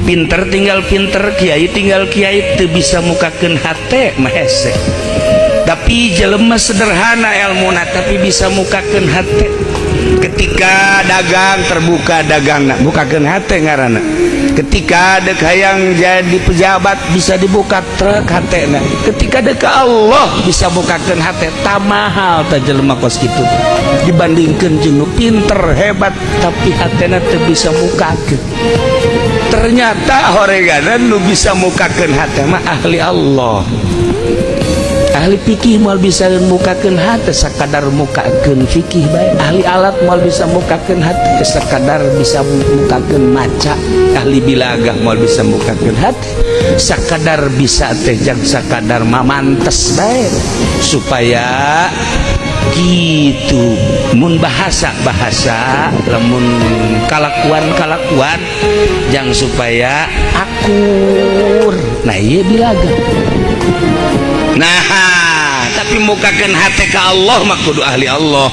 Pinter tinggal pinter, kiai tinggal kiai, teu bisa mukakeun hate mah hese. Tapi jelema sederhana ilmuna, tapi bisa mukakeun hate. Ketika dagang, terbuka dagangna, bukakeun hate ngaranna. Ketika dek hayang jadi pejabat, bisa dibuka truk hatena. Ketika dek ke Allah, bisa bukakeun hate. Tak mahal tah jelema kos kitu dibandingkeun jeung nu pinter hebat tapi hatena teu bisa mukakeun. Ternyata horeganan nu bisa mukakeun hate mah ahli Allah. Ahli fikih moal bisa mukakeun hate, sakadar mukakeun fikih bae. Ahli alat moal bisa mukakeun hate, sakadar bisa mukakeun maca. Ahli bilagah moal bisa mukakeun hate, sakadar bisa teh jang sakadar mamantes bae. Supaya gitu, mun bahasa bahasa, lamun kalakuan kalakuan, jang supaya akur. Nah, iya bilagah. Nah, tapi mukakeun hate ka Allah mah kudu ahli Allah.